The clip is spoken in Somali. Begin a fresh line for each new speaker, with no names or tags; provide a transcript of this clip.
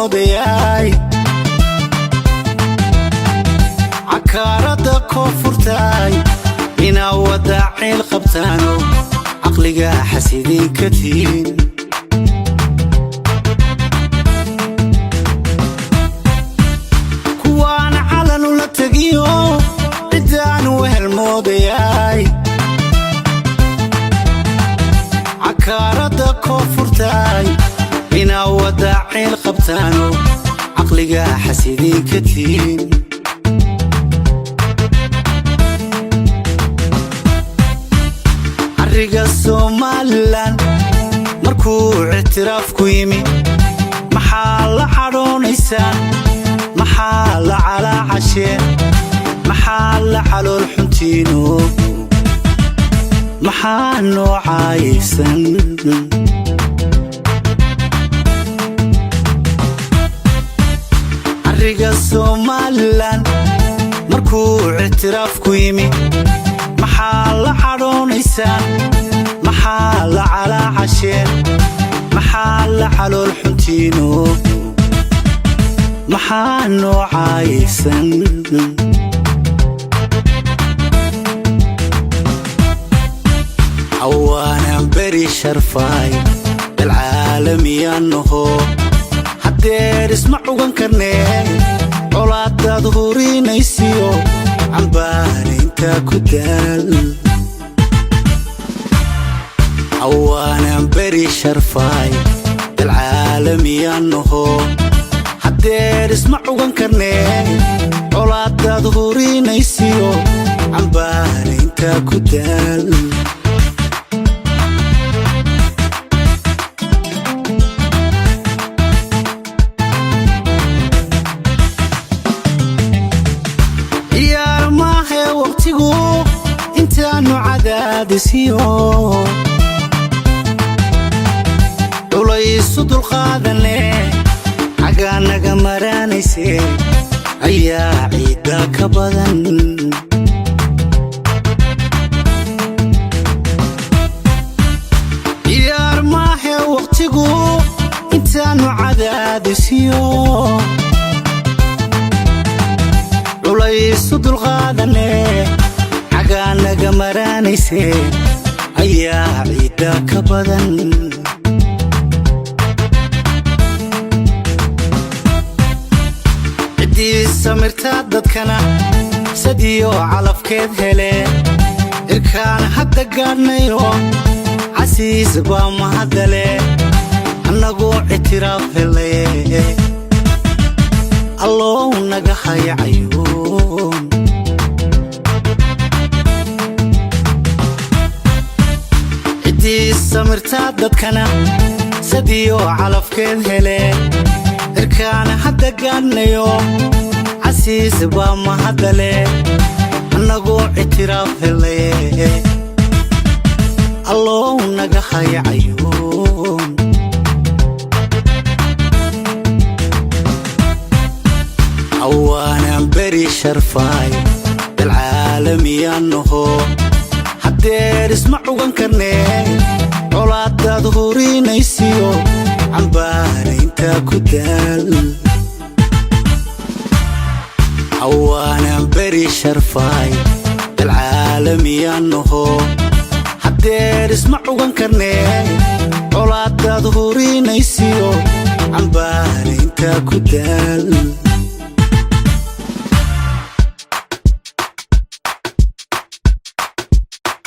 moodayay. Cakaaradda koonfurtaay inaa wada ceel qabtaano, caqliga xasidiinka tihiin. Kuwaan calan ula tegiyo ciddaan wehel moodayay. Cakaaradda koonfurtaay inaa wada ceel qabtaano, caqliga xasidiinka tihiin. Arriga Somalilan markuu ictiraafku yimi, maxaa la cadhoonaysaan? Maxaa la calaacasheen? Maxaa la calool xuntiino? Maxaa noo caayaysan? Arriga Somalilan markuu ictiraafku yimi, maxaa la cadhoonaysaan? Maxaa la calaacasheen? Maxaa la calool xuntiino? Maxaa noo caayaysan? Cawaanan beri sharfaay, dalcaalamiyaannaho, haddeer isma cugan karnee. Colaadaad hurinaysiyo cambaarayntaa ku daal. Cawaanan beri sharfaay, dalcaalamiyaannaho, haddeer isma cugan karnee. Colaadaad hurinaysiyo cambaarayntaa ku daal. Ciyaar maahee wakhtigu intaannu cadaadisiyo culaysu dulqaadane, xaggaa naga maraanayse ayaa ciidda ka badan. Ciyaar maahee wakhtigu intaannu cadaadisiyo culaysu dulqaadane, xaggaa naga maraanayse ayaa ciidda ka badan. Ciddii samirtaa dadkana sadiyo calafkeed hele. Irkaan hadda gaadhnayo casiis baa mahadale, annagoo ictiraaf helaye, allow naga hayacayuun. Ciddii samirtaa dadkana sadiyo calafkeed hele. Irkaan hadda gaadhnayo casiis baa mahadale, annagoo ictiraaf helaye, allow naga hayacayuun. Cawaanan beri sharfaay, dalcaalamiyaannaho, haddeer isma cugan karnee. Colaadaad hurinaysiyo cambaarayntaa ku daal. Cawaanan beri sharfaay, dalcaalamiyaannaho, haddeer isma cugan karnee. Colaadaad hurinaysiyo cambaarayntaa ku daal.